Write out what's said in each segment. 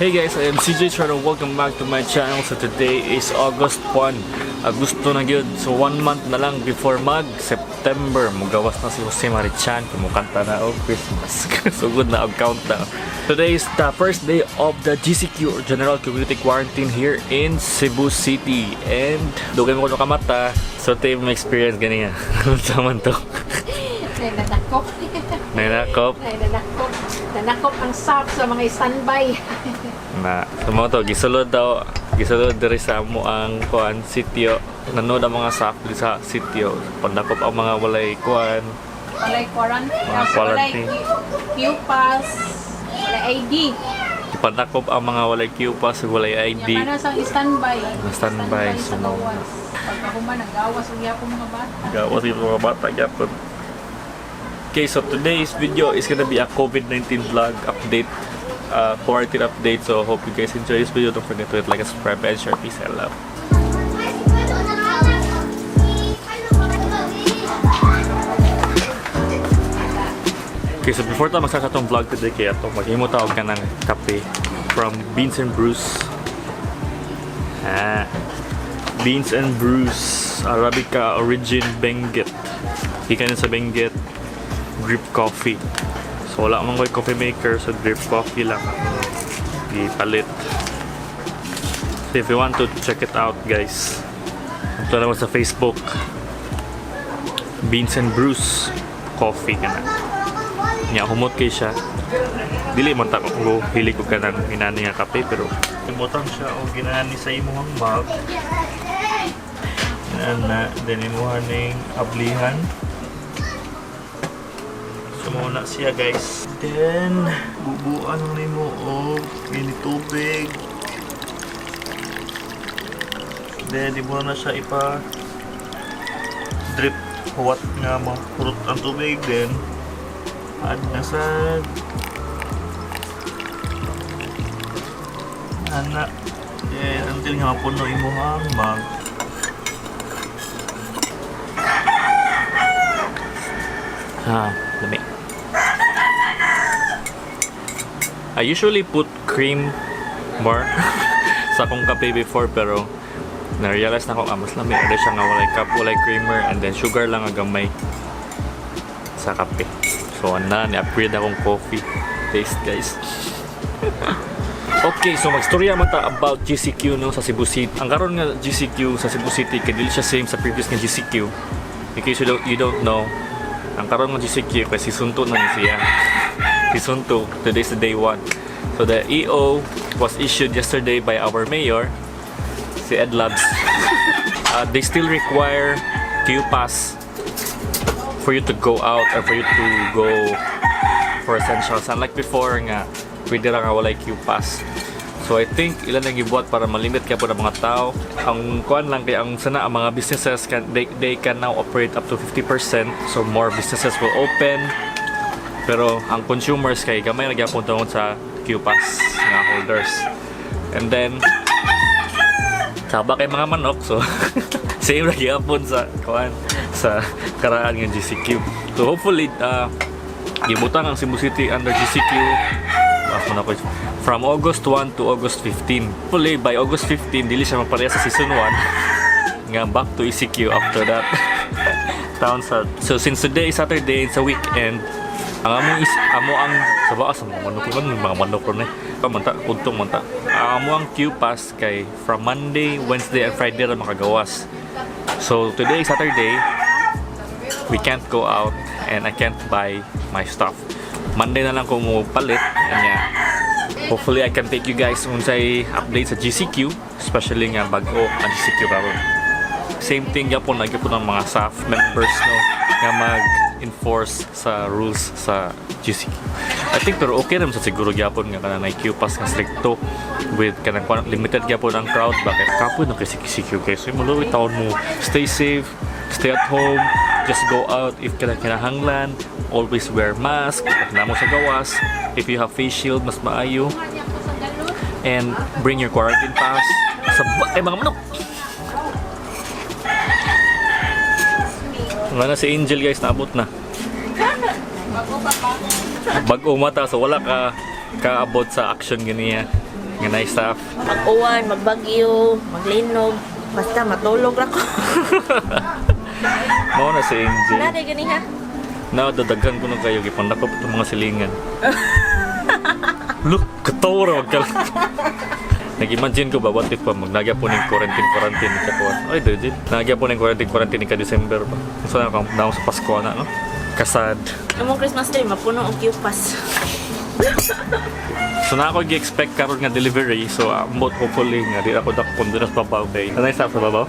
Hey guys, I am CJ Charo. Welcome back to my channel. So today is August 1. Agosto na gyud. So one month na lang before mag September. Mugawas na si Jose Mari Chan. Kumukanta na og Christmas. Sugod na og countdown. Today is the first day of the GCQ or General Community Quarantine here in Cebu City. And dugay mo ko kamata. So tayo mo experience ganiya. Unsa man to? Nanakop. Nanakop. Nanakop. Nanakop ang SAP sa mga standby. Na so mao to gisulod daw, gisulod diri sa amo ang kuan sitio. Nanood ang mga SAF diri sa sitio, pandakop ang mga walay kuan. Walay quarantine. Mga quarantine. Walay Q-pass. Walay ID. Pandakop ang mga walay Q-pass ug walay ID. Yan ka na sa standby. Mga standby, sa so gawas. Pagkahuman, naggawas ang yapon mga bata. Gawas yung mga bata gyapon. Okay, so today's video is gonna be a COVID-19 vlog update, quarantine update. So hope you guys enjoy this video. Don't forget to hit like and subscribe and share. Peace and love. Okay, so before ta magsa atong vlog today kay atong maghimo ta og kanang kape from Beans and Brews. Ah. Beans and Brews Arabica Origin Benguet. Gikan sa Benguet, drip coffee. So wala man ko'y coffee maker, so drip coffee lang ako gipalit. So if you want to check it out, guys, ito naman sa Facebook. Beans and Brews Coffee ka na. Nya humot kay siya. Dili man ta ko hilig ko kanang inani nga kape, pero ibutang siya og ginani sa imong mug. Ana, then imuha ning ablihan. So muna siya, guys. Then bubuan nimo og ini tubig. Then imo na siya ipa drip huwat nga mahurot ang tubig, then add na sa ana, then until nga mapuno imuhang mug. Ah, lami. I usually put cream more sa akong kape before, pero na-realize na ko ah, mas lami ada siya nga walay cup, walay creamer, and then sugar lang ang gamay sa kape. So ana, ni-upgrade akong coffee taste, guys. Okay, so magstorya man ta about GCQ, no, sa Cebu City. Ang karon nga GCQ sa Cebu City kay dili siya same sa previous nga GCQ. In case you don't know, ang karon nga GCQ kay season 2 na ni siya. Season 2, today's the day 1. So the EO was issued yesterday by our mayor, si Ed Labs. They still require Q pass for you to go out or for you to go for essentials. Unlike before nga, pwede ra nga walay Q pass. So I think ilan ang gibuhat para malimit kaya po ng mga tao. Ang kuan lang kay ang sana ang mga businesses can they can now operate up to 50%. So more businesses will open. Pero ang consumers kay gamay ra gyapon tungod sa Q pass nga holders. And then saba kay mga manok, so same ra gyapon sa kuan sa karaan nga GCQ. So hopefully gibutang ang Cebu City under GCQ mo na ko, from August 1 to August 15. Hopefully by August 15 dili siya mapareha sa season 1 nga back to ECQ after that. Town sa So since today is Saturday, it's a weekend. Ang amo is amo ang sa baas ang mga manok man, mga manok ron eh. Manta untong manta. Ang amo ang Q pass kay from Monday, Wednesday and Friday ra makagawas. So today is Saturday, we can't go out and I can't buy my stuff. Monday na lang ko mo palit kanya. Hopefully I can take you guys unsay update sa GCQ, especially nga bag-o ang GCQ karon. Same thing gyapon na gyapon ang mga staff members, no, nga mag-enforce sa rules sa GCQ. I think pero okay naman sa siguro gyapon nga kanang may Q pass nga stricto with kanang limited gyapon ang crowd, bakit kapoy na kay GCQ, guys. So mo taon mo stay safe, stay at home, just go out if kanang kinahanglan, always wear mask, at namo sa gawas. If you have face shield, mas maayo. And bring your quarantine pass. Sa ay mga manok. Nga na si Angel, guys, naabot na. Bago pa pa. Bag-o mata, so wala ka kaabot sa action ganiya. Nga nice staff. Mag-uwan, magbagyo, maglinog. Basta matulog ra ko. Mao na si Angel. Wala na gani ha. Na dadaghan ko na kayo gipandakop itong mga silingan. Look, katawa ra ka. Nag-imagine ko ba, what if pa, magnagya po ng quarantine-quarantine ka po. Ay, dojin. Nagya po ng quarantine-quarantine ka December pa. So, na akong naong sa Pasko na, no? Kasad. Among Christmas tree mapuno og kiupas. So, na ako gi-expect karon nga delivery. So, ambot hopefully nga di ako dakpon doon sa babaw kay. Ano sa babaw?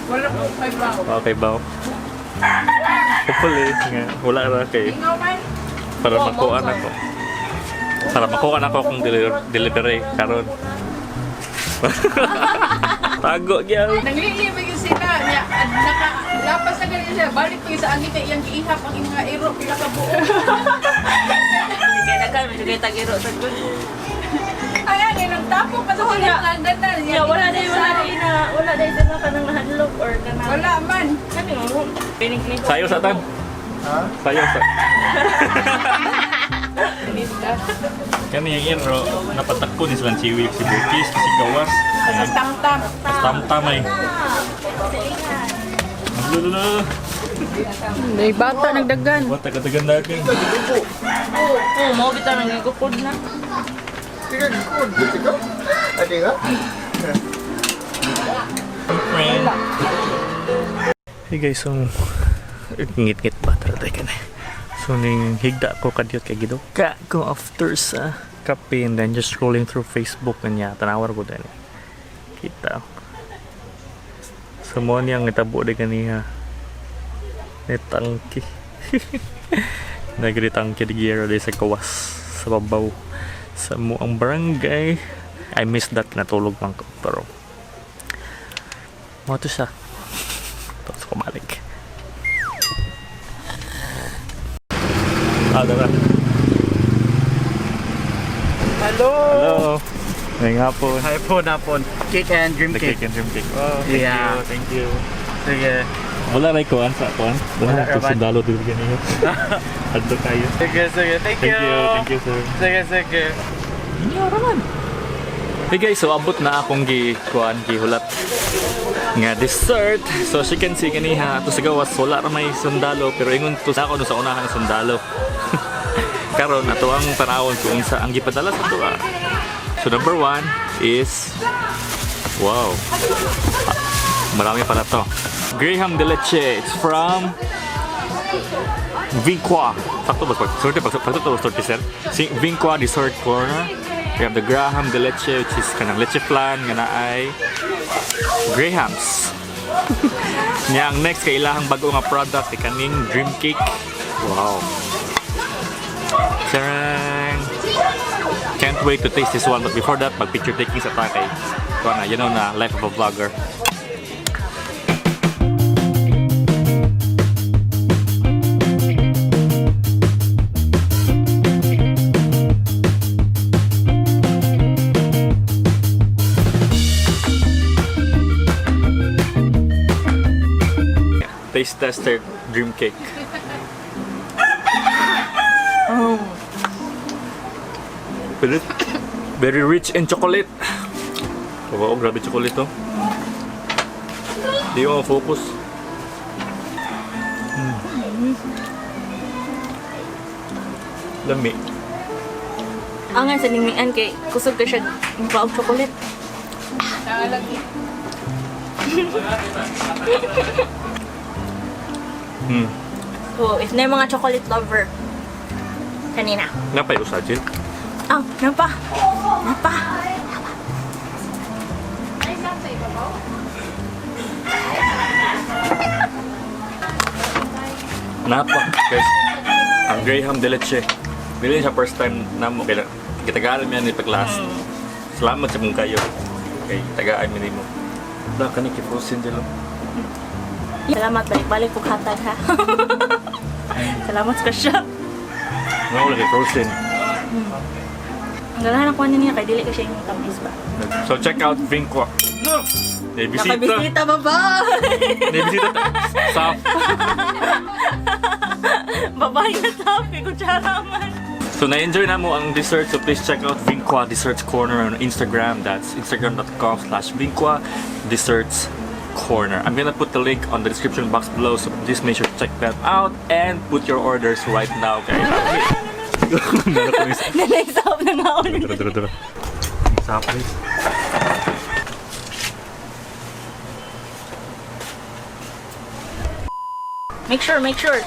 Wala ko kay bao. Okay ba? Hopefully nga wala ra kay Ingaw man. para makuha na ko. Para makuha na ko akong delivery karon. Tago gyud. Nanglili ba yun sila? Niya, at naka, lapas na ganun siya. Balik pa yun sa angin kay iyang giihap ang mga iro pila ka buo. Kaya daghan medyo kay tagiro sa good. Ayan, eh, nagtapo pa sa sila ang ganda. Yeah, wala day na wala day sila kanang nahadlok or kanang Wala man. Kani mo. Pinig ni. Sayo sa tan. Ha? Sayo sa. Kani yung iro napatakko ni silang chiwi si Bukis, si Gawas. Sa tamtam. Tamtamay. Lululu. May bata nagdagan. What tagadagan natin. Oo, mo bitaw nang gigukod na. Tiga good, tiga. Adi ka? Friend. Hey guys, so ngit-ngit ba tara tayo ka na. So ning higda ko kadyot kay giduka ko after sa kape and then just scrolling through Facebook kanya tanawar ko din. Kita. So mo niyang itabo di kaniya. Ni tangki. Nagritangki di giyero di sa kawas sa babaw sa muang barangay. I missed that, natulog man ko pero mo to siya. Tapos kumalik. Ah, dara. Hello. Hello. Ngayong hapon. Hi po napon. Cake and dream The cake. cake and dream cake. Oh, thank Yeah. you, thank you. Sige. Wala rin kuan sa kuan. Wala Wala ra ba? sundalo dito ganyan. Adto kayo. Sige, sige. Thank Thank you. you, thank you sir. Sige, sige. Hey guys, so abot na akong gi kuan gihulat nga dessert. So as you can see kaniha ato sa gawas wala ra may sundalo pero ingon to sa ako no sa unahan ng sundalo. Karon ato ang tanawon kung unsa ang gipadala sa tuwa. So number one is, wow. Ah, marami pala to. Graham de leche. It's from Vinqua. Sakto ba? Sorte pag sakto ba sorte sir? Si Vinqua Dessert Corner. We have the Graham de leche, which is kanang leche flan nga naay Grahams. Nya ang next kay ilahang bago nga product kay kaning dream cake. Wow. Charang! Can't wait to taste this one, but before that, mag picture taking sa ta kay kuan na, you know na, life of a vlogger. Taste tester dream cake. Very, very rich in chocolate. Wow, grabe chocolate to. Di ko focus. Lami. Angan sa ningningan kay kusog ka siya og chocolate. Naalagi. So, if na yung mga chocolate lover, kanina. Napay usajin. Ah, napa. Napa. Ay, saan sa ibabaw? Napa, guys. Ang Graham de leche. Dili siya first time namo kay gitagaan mi ani pag last. Salamat sa mong kayo. Kay tagaan mi nimo. Da kani kay frozen dilo. Salamat, balik-balik po hatag ha. Salamat sa siya. Nga wala kay frozen. Ang ganahan ako niya kay dili ka siya yung tamis ba. So check out Vinqua. No. May bisita. Nakabisita, bye-bye! May bisita. Sa Bye-bye na topic, kutsara man. So na-enjoy namo ang dessert, so please check out Vinqua Desserts Corner on Instagram. That's instagram.com/VinquaDessertsCorner. I'm gonna put the link on the description box below, so please make sure to check that out and put your orders right now, guys. Meron kami sa- Nanaisap na nga ako. Dara, dara, dara. Sarap, guys. Make sure, make sure.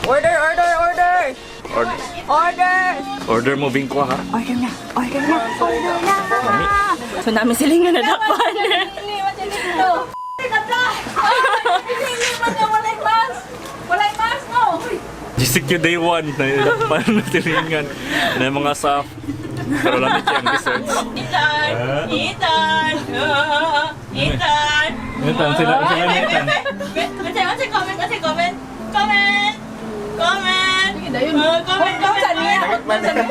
Order, order, order! Order, Order! order mo Vinqua ha. Order na, order na, order na! So namin siling nga nadakpan. Dili man siya dito. Dili man niya walay mask. Walay mask no. Uy. GCQ day 1 na paano tilingan na mga staff. Pero lamit yung desserts. Ethan! Ethan! Ah, Ethan! Ethan, sila, sila ni Ethan. Wait, comment, wait, comment, comment, comment. Sige, dayon. Ah, comment, Hotdog sa comment. niya. Hotdog sa niya.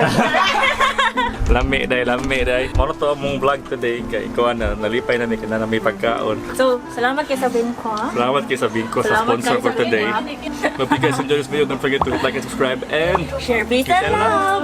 Lami day, lami day. Mao na to among vlog today kay ikaw na nalipay na mi kana na may pagkaon. So, salamat kay sa Vinqua. Salamat kay sa Vinco sa Salamat sponsor kay for sa today. Vinqua. Hope you guys enjoyed this video. Don't forget to hit like and subscribe and Share, peace, and love.